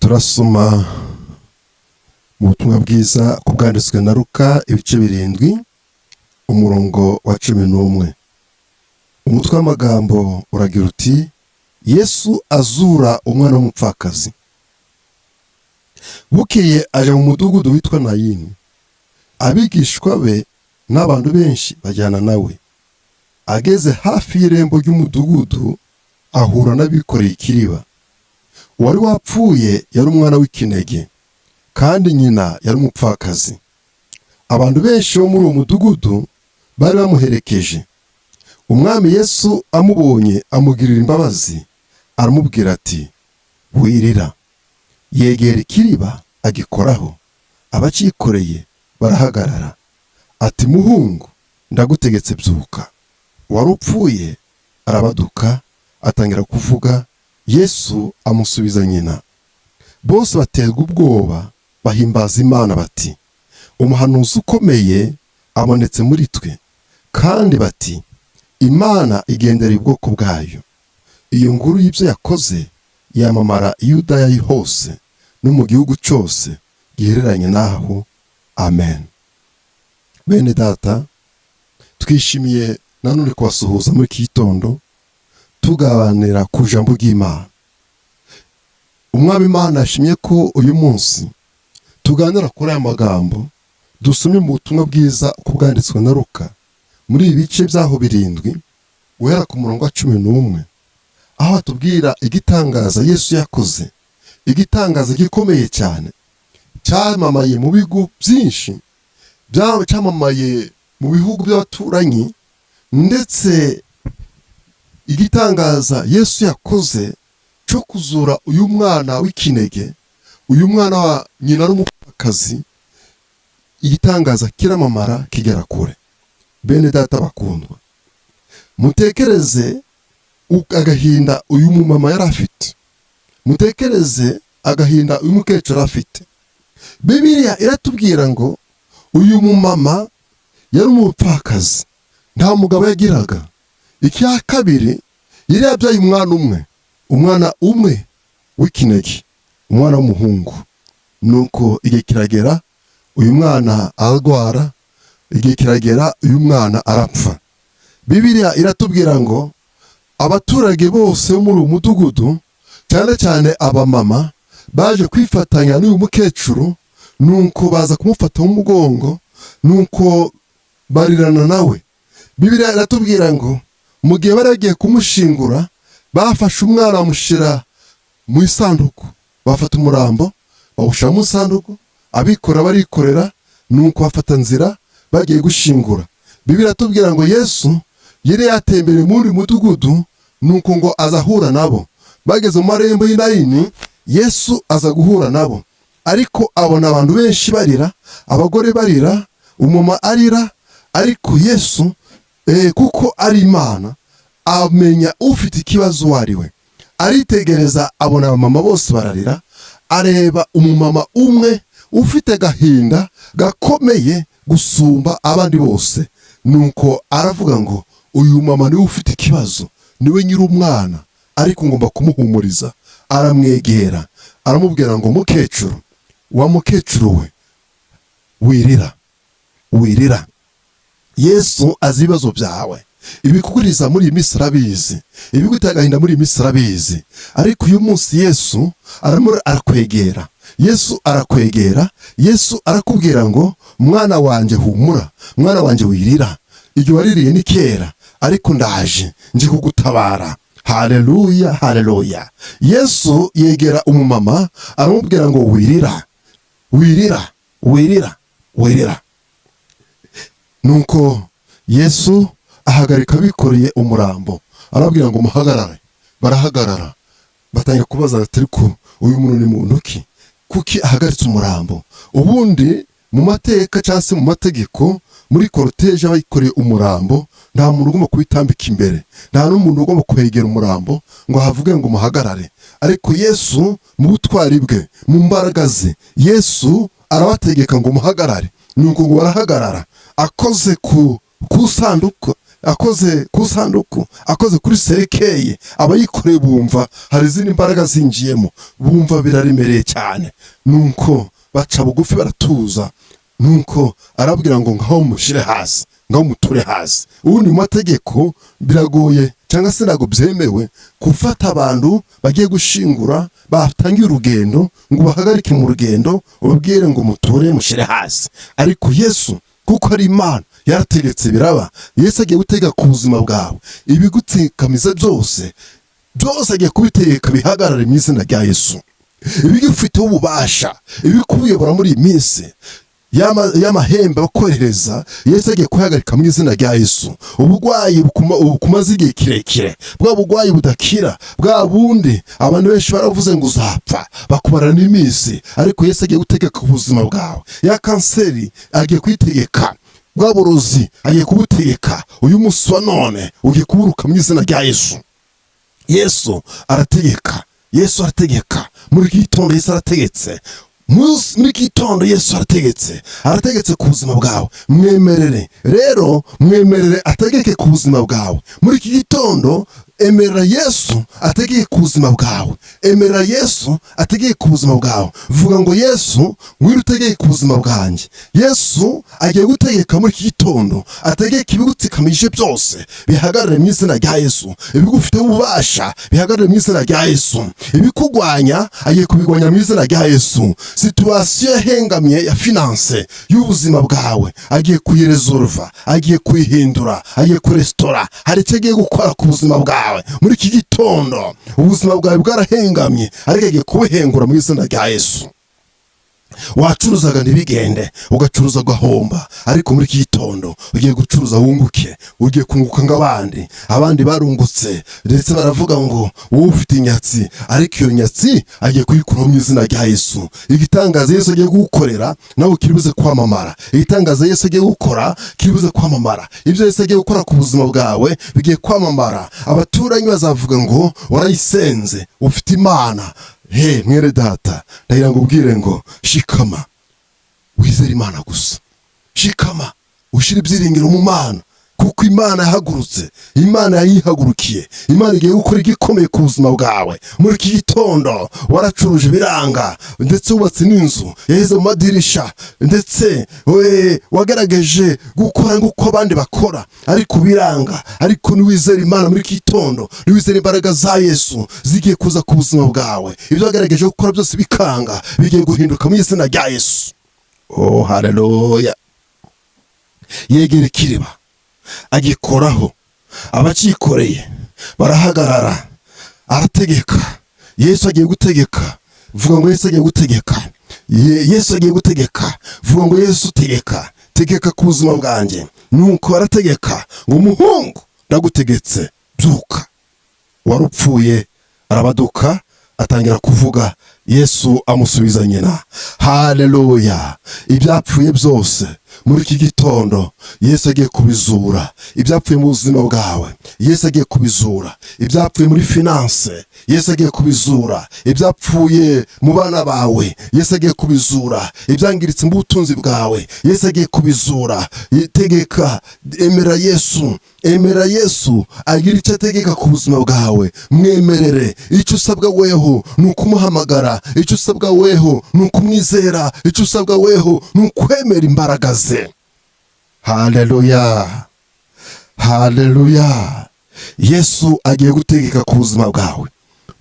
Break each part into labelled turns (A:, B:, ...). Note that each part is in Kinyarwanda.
A: Turasoma mu butumwa bwiza ku bwanditswe na Luka, ibice 7, umurongo wa 11. Umutwe w'amagambo uragira uti: "Yesu azura umwana w'umupfakazi." Bukeye aja mu mudugudu witwa Nayini, abigishwa be n'abantu benshi bajyana nawe. Ageze hafi y'irembo ry'umudugudu, ahura n'abikoreye ikiriba. Uwari wapfuye yari umwana w'ikinege, kandi nyina yari umupfakazi. Abantu benshi bo muri uwo mudugudu bari bamuherekeje. Umwami Yesu amubonye, amugirira imbabazi, aramubwira ati: "Wirira." Yegera ikiriba, agikoraho, abacyikoreye barahagarara. Ati: "Muhungu, ndagutegetse, byuka." Uwari upfuye arabaduka, atangira kuvuga. Yesu amusubiza nyina. Bose baterwa ubwoba, bahimbaza Imana bati: "Umuhanuzi ukomeye abonetse muri twe," kandi bati: "Imana igendereye ubwoko bwayo." Iyo nkuru y'ibyo yakoze yamamara i Yudaya hose no mu gihugu cyose gihereranye n'aho. Amen. Bene data, twishimiye nanone kubasuhuza muri iki gitondo, tuganira ku ijambo ry'Imana. Umwami Imana yashimye ko uyu munsi tuganira kuri aya magambo dusomye mu butumwa bwiza uko bwanditswe na Luka, muri ibi bice byaho 7, guhera ku murongo wa 11, aho hatubwira igitangaza Yesu yakoze, igitangaza gikomeye cyane cyamamaye mu bihugu byinshi, cyamamaye mu bihugu by'abaturanyi. Ndetse igitangaza Yesu yakoze cyo kuzura uyu mwana w'ikinege, uyu mwana wa nyina n'umupfakazi, igitangaza kiramamara kigera kure. Bene data bakundwa, mutekereze agahinda uyu mumama yari afite, mutekereze agahinda uyu mukecuru afite. Bibiliya iratubwira ngo uyu mumama yari umupfakazi, nta mugabo yagiraga. Icya kabiri, yari yabyaye umwana umwe, umwana umwe w'ikinege, umwana w'umuhungu. Nuko igihe kiragera, uyu mwana ararwara. Igihe kiragera, uyu mwana arapfa. Bibiliya iratubwira ngo abaturage bose bo muri uyu mudugudu, cyane cyane abamama, baje kwifatanya n'uyu mukecuru. Nuko baza kumufata mu mugongo, nuko barirana nawe. Bibiliya iratubwira ngo mu gihe bari bagiye kumushingura, bafashe umwana bamushyira mu isanduku, bafata umurambo bawushyira mu isanduku, abikora barikorera, nuko bafata nzira bagiye gushingura. Bibiliya iratubwira ngo Yesu yari yatembereye muri uyu mudugudu, nuko ngo aza ahura nabo. Bageze mu marembo y'Inayini, Yesu aza guhura nabo, ariko abona abantu benshi barira, abagore barira, umumama arira. Ariko Yesu, kuko ari Imana, amenya ufite ikibazo uwo ari we. Aritegereza, abona abamama bose bararira, areba umumama umwe ufite agahinda gakomeye gusumba abandi bose. Nuko aravuga ngo: "Uyu mama niwe ufite ikibazo, niwe nyiri umwana, ariko ngomba kumuhumuriza." Aramwegera, aramubwira ngo: "Mukecuru, wa mukecuru we, wirira, wirira. Yesu azi ibibazo byawe. Ibikuguriza muri iyi minsi arabizi, ibigutera agahinda muri iyi minsi arabizi. Ariko uyu munsi Yesu arimo arakwegera. Yesu arakwegera. Yesu arakubwira ngo: 'Mwana wanjye, humura. Mwana wanjye, wirira. Igihe waririye ni kera, ariko ndaje, nje kugutabara.'" Haleluya, haleluya! Yesu yegera umumama, aramubwira ngo: "Wirira, wirira, wirira, wirira." Nuko Yesu ahagarika abikoreye umurambo, arababwira ngo: "Muhagarare." Barahagarara, batangira kubaza ati: "Ariko uyu muntu ni muntu ki? Kuki ahagaritse umurambo?" Ubundi mu mateka cyangwa se mu mategeko, muri cortège abayikoreye umurambo, nta muntu ugomba kubitambika imbere, nta n'umuntu ugomba kwegera umurambo ngo ahavuge ngo muhagarare. Ariko Yesu, mu butwari bwe, mu mbaraga ze, Yesu arabategeka ngo muhagarare. Nuko ngo barahagarara. Akoze ku sanduku, Akoze ku sanduku, akoze kuri cercueil, abayikoreye bumva hari izindi mbaraga zinjiyemo, bumva biraremereye cyane. Nuko baca bugufi, baratuza. Nuko arabwira ngo: "Ngaho mushyire hasi, ngaho muture hasi." Ubundi mu mategeko biragoye cyangwa se ntabwo byemewe gufata abantu bagiye gushingura, batangiye urugendo, ngo bahagarike mu rugendo, ubabwire ngo muture, mushyire hasi. Ariko Yesu, kuko ari Imana, yarategetse biraba. Yesu agiye gutega ku buzima bwawe. Ibigutsikamiza byose byose agiye kubitegeka bihagarare mu izina rya Yesu. Ibigufiteho ububasha, ibikuyobora muri iyi minsi y'amahembe bakohereza, Yesu agiye kuhagarika mu izina rya Yesu. Uburwayi bukumaze igihe kirekire, bwa burwayi budakira, bwa bundi abantu benshi baravuze ngo uzapfa, bakubara n'iminsi, ariko Yesu agiye gutegeka ubuzima bwawe. Ya kanseri agiye kuyitegeka, bwa burozi agiye kubutegeka. Uyu munsi wa none ugiye kuburuka mu izina rya Yesu. Yesu arategeka, Yesu arategeka. Muri iki gitondo Yesu arategetse. Muri iki gitondo Yesu arategetse, arategetse ku buzima bwawe. Mwemerere rero, mwemerere ategeke ku buzima bwawe. Muri iki gitondo emerera Yesu ategeke ku buzima bwawe, emerera Yesu ategeke ku buzima bwawe. Vuga ngo: "Yesu, ngwino utegeke ku buzima bwanjye." Yesu agiye gutegeka muri iki gitondo, ategeke ibigutsikamije byose bihagarare mu izina rya Yesu. Ibigufiteho ububasha bihagarare mu izina rya Yesu. Ibikugwanya agiye kubigwanya mu izina rya Yesu. Situation yahengamye ya finance y'ubuzima bwawe agiye kuyiresolva, agiye kuyihindura, agiye kuresitora. Hari icyo agiye gukora ku buzima bwawe muri iki gitondo. Ubuzima bwawe bwarahengamye, ariko agiye kubuhengura mu izina rya Yesu. Wacuruzaga ntibigende, ugacuruza ugahomba, ariko muri iki gitondo ugiye gucuruza wunguke, ugiye kunguka nk'abandi. Abandi barungutse, ndetse baravuga ngo wowe ufite inyatsi, ariko iyo nyatsi agiye kuyikuraho mu izina rya Yesu. Igitangaza Yesu agiye gukorera nawe kiri buze kwamamara. Igitangaza Yesu agiye gukora kiri buze kwamamara. Ibyo Yesu agiye gukora ku buzima bwawe bigiye kwamamara. Abaturanyi bazavuga ngo warayisenze, ufite Imana. He mwene data, ndagira ngo ubwire ngo shikama, wizere Imana gusa. Shikama, ushyire ibyiringiro mu Mana, kuko Imana yahagurutse, Imana yayihagurukiye. Imana igiye gukora igikomeye ku buzima bwawe muri iki gitondo. Waracuruje biranga, ndetse wubatse n'inzu yaheze mu madirisha, ndetse we wagaragaje gukora nk'uko abandi bakora, ariko biranga. Ariko niwizera Imana muri iki gitondo, niwizera imbaraga za Yesu zigiye kuza ku buzima bwawe, ibyo wagaragaje gukora byose bikanga bigiye guhinduka mu izina rya Yesu. Oh, haleluya! Yegera ikiriba, agikoraho, abacyikoreye barahagarara. Arategeka. Yesu agiye gutegeka. Vuga ngo: "Yesu agiye gutegeka." Yesu agiye gutegeka. Vuga ngo: "Yesu, tegeka, tegeka ku buzima bwanjye." Nuko arategeka ngo: "Umuhungu, ndagutegetse, byuka." Wari upfuye arabaduka, atangira kuvuga. Yesu amusubiza nyina. Haleluya! Ibyapfuye byose muri iki gitondo Yesu agiye kubizura. Ibyapfuye mu buzima bwawe Yesu agiye kubizura. Ibyapfuye muri finance Yesu agiye kubizura. Ibyapfuye mu bana bawe Yesu agiye kubizura. Ibyangiritse mu butunzi bwawe Yesu agiye kubizura. Tegeka, emera Yesu, emera Yesu agira icyo ategeka ku buzima bwawe. Mwemerere. Icyo usabwa weho ni ukumuhamagara, icyo usabwa weho ni ukumwizera, icyo usabwa weho ni ukwemera imbaraga ze. Haleluya, haleluya! Yesu agiye gutegeka ku buzima bwawe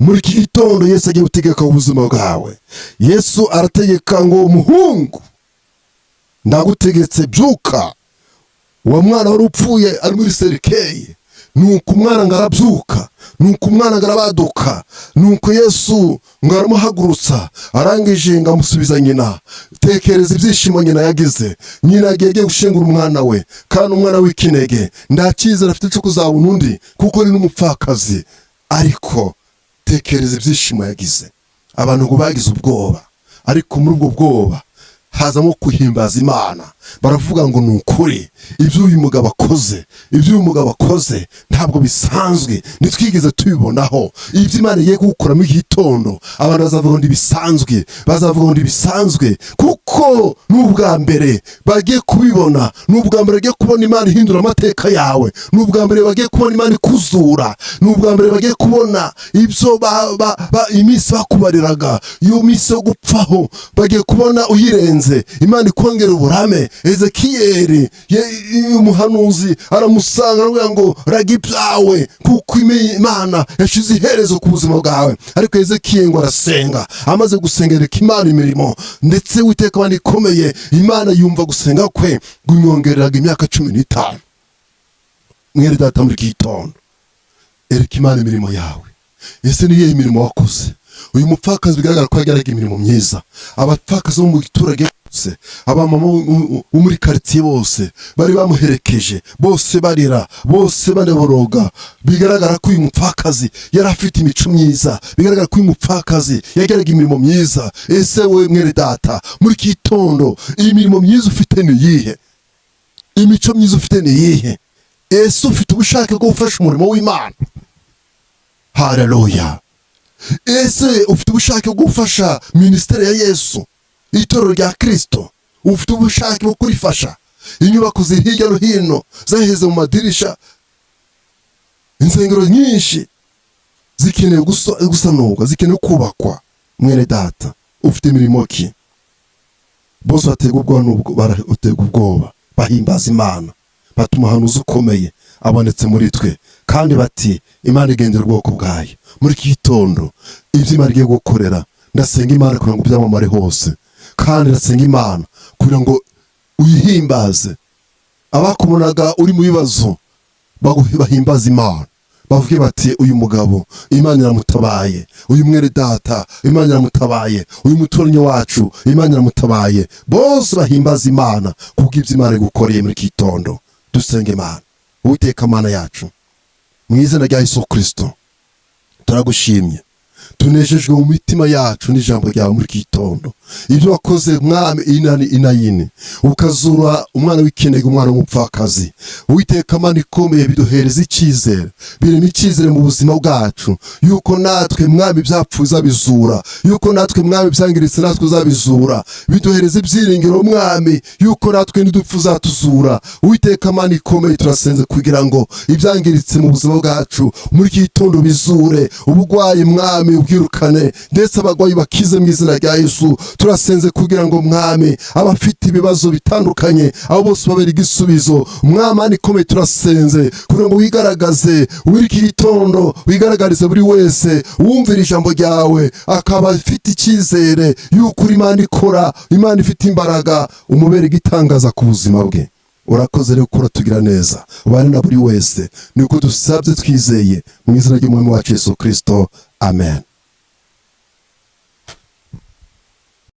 A: muri iki gitondo. Yesu agiye gutegeka ku buzima bwawe. Yesu arategeka ngo: "Umuhungu, ndagutegetse, byuka." Uwo mwana wari upfuye ari muri cercueil, nuko umwana ngo arabyuka, nuko umwana ngo arabaduka, nuko Yesu ngo aramuhagurutsa, arangije ngo amusubiza nyina. Tekereza ibyishimo nyina yagize. Nyina yagiye agiye gushyingura umwana we, kandi umwana w'ikinege, nta cyizere afite cyo kuzabona undi kuko ni n'umupfakazi. Ariko tekereza ibyishimo yagize. Abantu ngo bagize ubwoba, ariko muri ubwo bwoba Hazamo guhimbaza Imana. Baravuga ngo: "Ni ukuri, ibyo uyu mugabo akoze, ibyo uyu mugabo akoze ntabwo bisanzwe, ntitwigeze tubibonaho." Ibyo Imana igiye kugukoramo igitondo, abantu bazavuga ngo ntibisanzwe, bazavuga ngo ntibisanzwe, kuko ni ubwa mbere bagiye kubibona, ni ubwa mbere bagiye kubona Imana ihindura amateka yawe, ni ubwa mbere bagiye kubona Imana ikuzura, ni ubwa mbere bagiye kubona ibyo iminsi bakubariraga, iyo minsi yo gupfaho bagiye kubona uyirenze, Imana ikongera uburame. Ezekiyeli umuhanuzi aramusanga, aravuga ngo: "Raga ibyawe, kuko Imana yashyize iherezo ku buzima bwawe." Ariko Ezekiyeli ngo arasenga. Amaze gusenga, yereka Imana imirimo, ndetse Witeka Imana ikomeye, Imana yumva gusenga kwe, ngo imwongereraga imyaka 15. Mwene data, muri iki gitondo ereka Imana imirimo yawe. Ese ni iyihe mirimo wakoze? Uyu mupfakazi bigaragara ko yageraga imirimo myiza. Abapfakazi bo mu giturage bose, abamama bo muri karitsiye bose bari bamuherekeje, bose barira, bose banaboroga. Bigaragara ko uyu mupfakazi yari afite imico myiza, bigaragara ko uyu mupfakazi yageraga imirimo myiza. Ese wowe mwene data, muri iki gitondo iyi mirimo myiza ufite ni iyihe? Imico myiza ufite ni iyihe? Ese ufite ubushake bwo gufasha umurimo w'Imana? Haleluya! Ese ufite ubushake bwo gufasha minisiteri ya Yesu, itorero rya Kirisito? Ufite ubushake bwo kurifasha? Inyubako ziri hirya no hino zaheze mu madirisha, insengero nyinshi zikeneye gusanurwa, zikeneye kubakwa. Mwene data, ufite imirimo ki? Bose baterwa ubwoba n'ubwo, baraterwa ubwoba, bahimbaza Imana, bati: "Umuhanuzi ukomeye abonetse muri twe," kandi bati: "Imana igendera ubwoko bwayo." Muri iki gitondo ibyo Imana igiye gukorera, ndasenga Imana kugira ngo byamamare hose, kandi ndasenga Imana kugira ngo uyihimbaze. Abakubonaga uri mu bibazo bahimbaza Imana, bavuge bati: "Uyu mugabo Imana iramutabaye, uyu mwene data Imana iramutabaye, uyu muturanyi wacu Imana iramutabaye." Bose bahimbaza Imana kubw'ibyo Imana igukoreye muri iki gitondo. Dusenga Imana. Uwiteka Mana yacu, mu izina rya Yesu Kirisito turagushimye. Tunejejwe mu mitima yacu n'ijambo ryawe muri iki gitondo, ibyo wakoze Mwami inani inayini, ukazura umwana w'ikinege, umwana w'umupfakazi. Uwiteka Mana ikomeye, biduhereza icyizere, birema icyizere mu buzima bwacu yuko natwe Mwami ibyapfuye uzabizura, yuko natwe Mwami byangiritse natwe uzabizura. Biduhereza ibyiringiro Mwami yuko natwe nidupfa uzatuzura. Uwiteka Mana ikomeye, turasenze kugira ngo ibyangiritse mu buzima bwacu muri iki gitondo bizure. Ubugwayi Mwami ubwirukane, ndetse abagwayi bakize mu izina rya Yesu. Turasenze kugira ngo Mwami abafite ibibazo bitandukanye, abo bose babera igisubizo. Mwami Mana ikomeye, turasenze kugira ngo wigaragaze muri iki gitondo, wigaragarize buri wese wumvira ijambo ryawe, akaba afite icyizere yuko uri Imana ikora, Imana ifite imbaraga, umubere igitangaza ku buzima bwe. Urakoze rero ko tugira neza, ubane na buri wese. Niko dusabye twizeye mu izina ry'Umwami wacu Yesu Kirisito, amen.